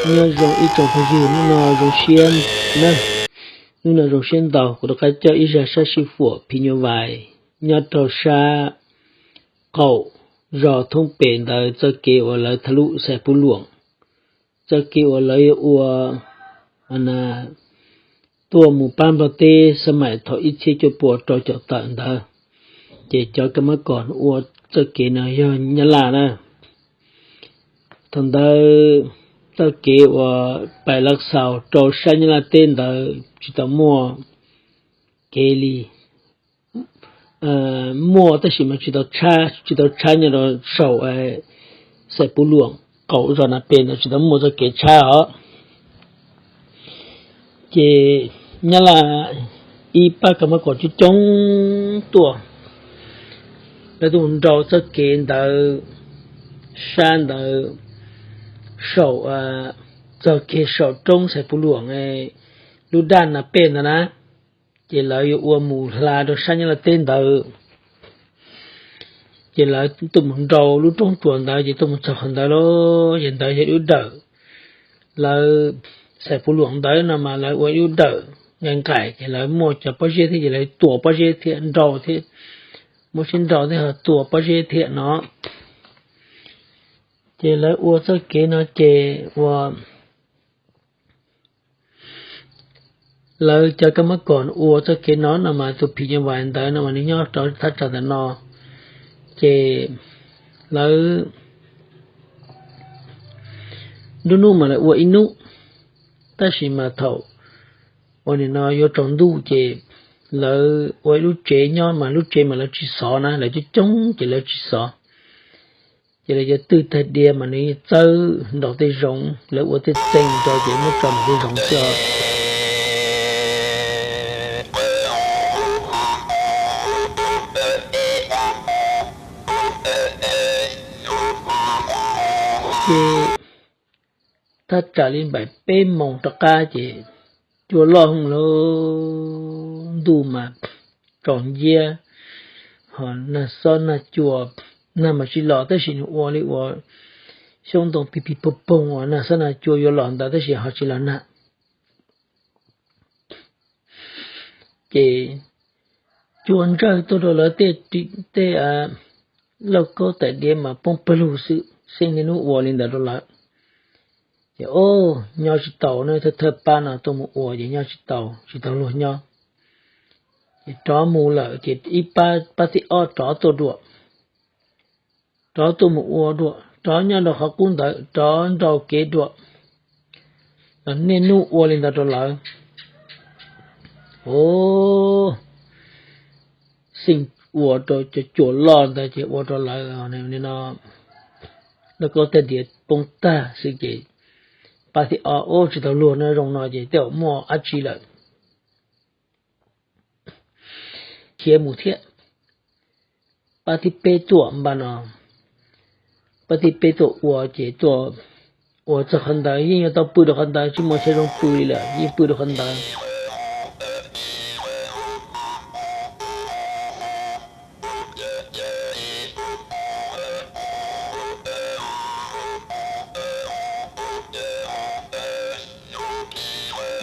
Nyob zoo ib tsoom phooj ywg, hnub no zoo siab na, hnub no zoo siab ntau kuv rov qab coj ib zaj sab sij huam phim nyuj vais nyob rau sab qaum zos Thoob Pem ntawd txoj kev uas lawv tha lub Xais Pub Luam, txoj kev uas lawv yuav ua tuaj mus pab Nplog teb xab maim thaum ib txhiab cuaj pua rau caum tawm ntawd, ces cov kab mab kom ua txoj kev no yog Nyab Laj na. Thaum ntawd txoj kev uas pais Lav Xaus rau sab Nyab Laj teb ntawd tsis tau muaj kev li, muaj tab sis mas tsis tau tshab, tsis tau tshab nyob rau saum Xais Pub Luam qaum zos Nas Pes ntawd tsis tau muaj txoj kev tshab os. Ces Nyab Laj ib pab kab mab kom coob coob tuaj, lawv tuaj mus nrau txoj kev ntawd, sab ntawd saum txoj kev saum roob Xais Pub Luam lub daj Nas Pes ntawd na, ces lawv yuav ua mus hla rau sab Nyab Laj teb ntawd. Ces lawv tuaj mus nrau lub roob tsuas ntawd ces tuaj mus txog qhov ntawd lawm, ces ntawd yog lub dawm, lawv Xais Pub Luam ntawd no mas lawv ua ib lub dawm nqaim nqaim, ces lawv muaj cov pob zeb thiab ces lawv tua pob zeb thiab nrau thiab, muab sib nrau thiab ho tua pob zeb thiab no. Ces lawv ua txoj kev no ces ua lawv cov kab mab kom ua txoj kev no no mas tus phim nyuj vais ntawd no mas nws nyob rau thaj tsam ntawm no. Ces lawv nruab hnub mas lawv ua ib hnub, tab sis mas thaum uas nim no yuav tsaus ntuj ces lawv ua ib lub tsev nyob mas lub tsev mas lawv tsis xov na, lawv coob coob ces lawv tsis xov. Ces lawv cov twj tag diav mas nws txawb nraum tej zoov, lawv ua tej txee rau ces muab tso nraum tej zoov xwb. Ces thaj tsam li npaum peb moos rov qab ces cua loj heev lauj, ntuj mas tsaus nciab, ho nag xob nag cua, nag mas tsis los tab sis nws ua li uas xyoob ntoo pig pig poog poog uas nag xob nag cua yuav los ntawd tab sis ho tsis los nag. Ces cua ntsawj tuaj rau lawv tej, tej lauj kaub tais diav mas poob pawg lug xwb, xeeb niaj hnub ua li ntawd rau lawv. Ces o, nyob tsis tau na, thawj thawj pab no tuaj mus ua ces nyob tsis tau, tsis tau luag nyob. Ces rov mus lawm ces ib pab, pab thib ob rov tuaj dua, rov tuaj mus ua dua, rov nyob rau qhov qub ntawd rov nrau kev dua, los niaj hnub ua li ntawd rau lawv. O, xeeb ua rau cov cua loj ntawd ces ua rau lawv no lauj kaub tais diav poob tag xwb ces pab thib ob ua tsis tau luag no zoo no ces tej zaum muaj dab tsi lawm, khiav mus thiab. Pab thib peb tuaj npaj no, pab thib peb tuaj ua ces tuaj ua txog qhov ntawd yeej yuav tau pw rau qhov ntawd, tsis muaj chaw zoo pw li lawm, yeej pw rau qhov ntawd.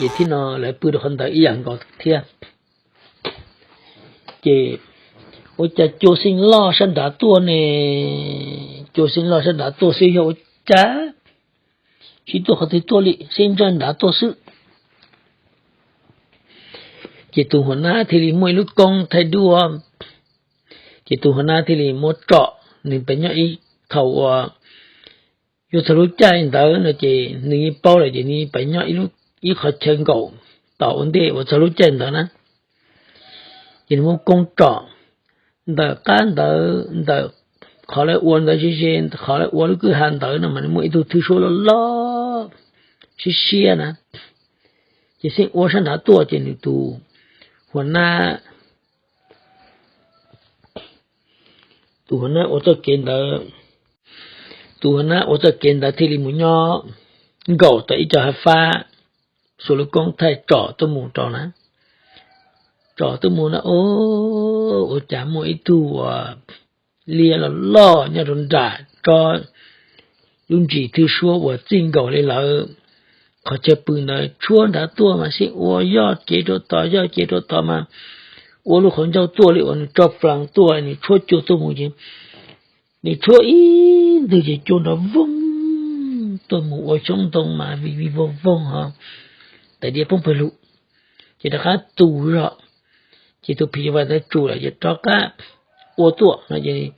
Ces thib no lawv pw rau qhov ntawd ib yam nkaus thiab. Ces ua cas cua xeeb loj sab nrad tuaj ne, cua xeeb loj sab nrad tuaj xwb yog ua cas, tsis tuaj qhov twg tuaj li, xeeb ntsawj nrad tuaj xwb. Ces tus huas nab thiaj li muaj ib lub koob thaij duab, ces tus huas nab thiaj li muab tsom, nws pem nyob ib, thaum uas yuav txog lub caij ntawd no ces nws yeej paub lawm ces nws pem nyob ib qhov chaw nkaum tom ua ntej uas txog lub caij ntawd na. Ces nws muab koob tsom ntawm qab ntawd, ntawm qhov lawv ua ntawd ze ze, qhov lawv ua lub kwj ha ntawd no mas nws muaj ib tug thwj suab loj loj siab siab na. Ces xeeb ua sab nrad tuaj ces nws tus huas nab, tus huas nab ua txoj kev ntawd, tus huas nab ua txoj kev ntawd thiaj li mus nyob nkaum tau ib co hav fab, xuas lub koob thaij tsom tuaj mus rau na, tsom tuaj mus na, o, ua cas muaj ib tug uas liab loj loj nyob rau nram tsob lub ntsis thwj suab uas txij nkaus li lawv qhov chaw pw ntawd tshuab nrad tuaj mas sib ua yoj cev rau tod yoj cev rau tod mas ua lub qhov ncauj tuaj li uas nws tso flaas tuaj nws tshuab cua tuaj mus ces nws tshuab ib ntwg ces cua nrov voog tuaj mus ua xyoob ntoo mas vij vij voog voog ho tais diav poob pawg lug. Ces rov qab tu zog, ces tus phim nyuj vais ntawd tsum lawm ces rov qab ua tuaj no ces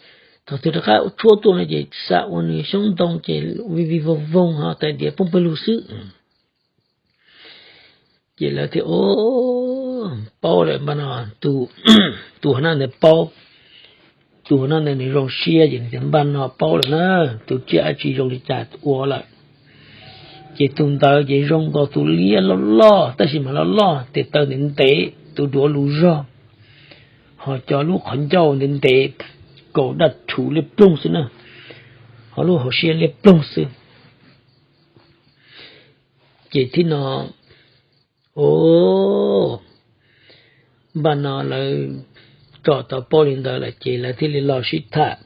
thaum twg rov qab tshuab tuaj no ces xam ua nws xyoob ntoo ces vij vij voog voog ho tais diav poob pawg lug xwb. Ces lawv thiaj paub lawm npaj no, tus hauv nab ntawd paub, tus hauv nab ntawd nws zoo siab ces nws tias npaj no paub lawm na, tus tsiaj dab tsi zoo li cas ua lawm. Ces tus ntawd ces zoo nkaus tus liab loj loj tab sis mas loj loj tes taw ntev ntev, tus duav lus zog, ho cov lub qhov ncauj ntev ntev, kaus daj rhuv liab ploog xwb na, ho lub hauv siab liab ploog xwb. Ces thib no, o, npaj no lawv tsom tau paub li ntawd lawm ces lawv thiaj li los sib tham,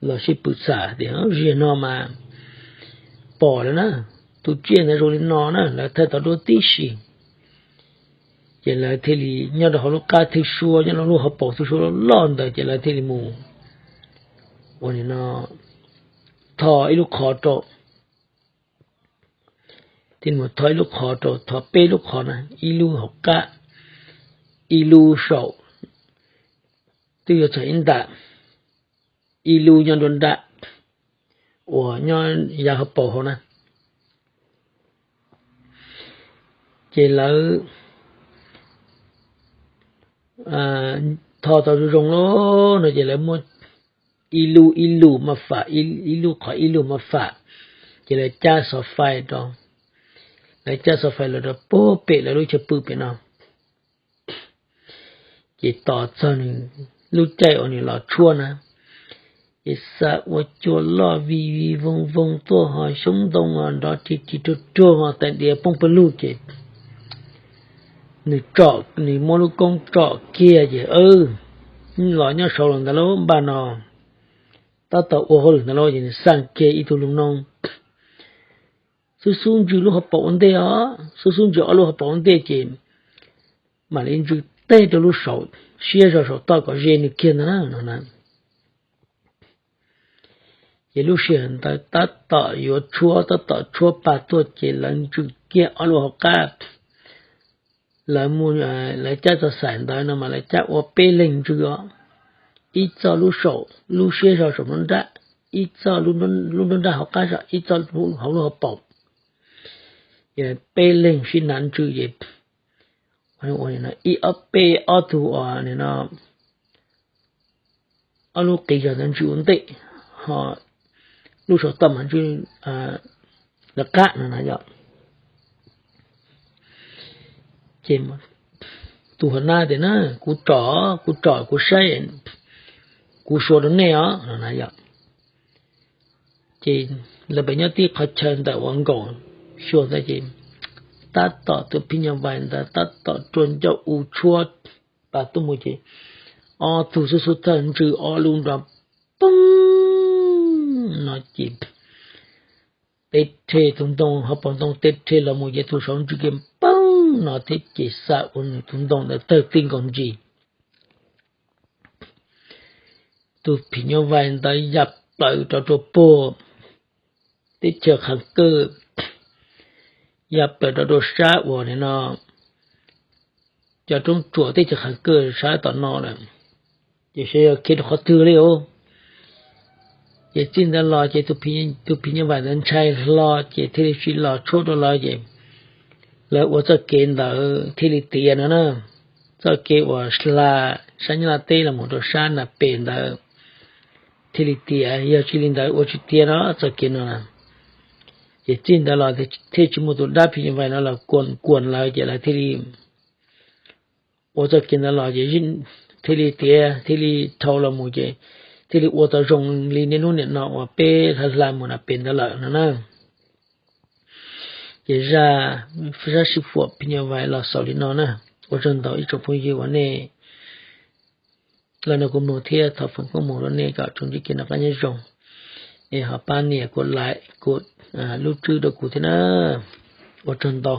los sib pw xam tias ziag no mas pom lawm na, tus tsiaj ntawd zoo li no na, lawv thaij tau duab tib si. Ces lawv thiaj li nyob rau hauv lub qab thwj suab, nyob rau lub hauv paus thwj suab loj loj ntawd ces lawv thiaj li mus ua nim no tho ib lub qhov rau, thiaj mus tho ib lub qhov rau, tho peb lub qhov na, ib lub hauv qab, ib lub saum twb yuav txog ib ntam, ib lub nyob nruab nrab uas nyob yav hauv paus hauv na. Ces lawv tho tau zoo zoo lawm no ces lawv muab ib lub ib lub mas fam, ib lub qhov ib lub mas fam, ces lawv cab xov fais rau, lawv cab xov fais los rau puag pem lawv lub chaw pw pem no. Ces tos txog nws lub caij uas nws los tshuab na, ces xam ua cua loj vij vij voog voog tuaj ho xyoob ntoo ho nrov ris ris ruag ruag ho tais diav poob pawg lug ces nws tsom, nws muab lub koob tsom kiag ces los nyob saud los ntawd lauj, npaj no tab tom ua hauj lwm ntawd lauj, ces nws xaj kiag ib tug lug noob xub xub ntsws lub hauv paus ua ntej os, xub xub ntsws ob lub hauv paus ua ntej ces mam li ntsws teg rau lub saum, siab zog saum toj kom ze nws kiag ntag na no na. Ces lub sij hawm ntawd tab tom yuav tshuab, tab tom tshuab pa tuaj ces lawv ntsws kiag ob lub hauv qab. Lawv mus, lawv cab txog xaim ntawd no mas lawv cab ua peb leeg ntsws os, ib txoj lub saum, lub siab zog saum nruab nrab, ib txoj lub nruab nrab hauv qab zog, ib txoj hauv lub hauv paus. Ces peb leeg sib hnav ntsws ces ib ob peb ob tug uas nim no ob lub qis zog ntawd ntsws ua ntej, ho lub saum toj mas ntsws lawv qab no na yom. Ces tus hauv nab tias na, kuv tsom, kuv tsom kuv saib, kuv suav rau nej os no na yom. Ces lawv pem nyob tib qhov chaw ntawm uas nkaum xyuas ntawd ces tab tom tus phim nyuj vais ntawd tab tom rua ncauj u tshuab pas tuaj mus ces ob tug xub xub thawj ntsws ob lub nrov poob no ces teb rhe tus ntoo hauv paus ntoo teb rhe los mus ces tus saud ntsws kiag poob no thiab ces xa ua nws tus ntoo ntawd tawg tij nkaus ntsis. Tus phim nyuj vais ntawd ya plaws rau rau puag teb chaws Qhas Kawj, ya plaws rau rau sab uas nim no cov roob tsuas teb chaws Qhas Kawj sab tom no lawm, ces xyov yog khiav rau qhov twg li os. Ces txij ntawd los ces tus phim nyuj vais ntawd ntshai hlo ces thiaj li tsis los tshuab rau lawv ces lawv ua txoj kev ntawd thiaj li tiav no na. Txoj kev uas hla sab Nyab Laj teb los mus rau sab Nas Pes ntawd thiaj li tiav, yog tsis li ntawd ua tsis tiav no txoj kev no na. Ces txij ntawd los thiaj tsis muaj tus dab phim nyuj vais no los kuam kuam lawv ces lawv thiaj li ua txoj kev ntawd los ces thiaj li tiav thiaj li dhau los mus ces thiaj li ua tau zoo li niaj hnub niam no uas peb hla hla mus Nas Pes ntawd lawm no na. Ces zaj sab sij huam phim nyuj vais los xaus li no na. Ua tsaug ntau ib tsoom phooj ywg uas nej los nrog kuv mloog thiab thov foom koob hmoov rau nej kom tsoom ntsib kev noj qab nyob zoo es ho pab nias kuv like kuv lub tswb rau kuv thiab na. Ua tsaug ntau.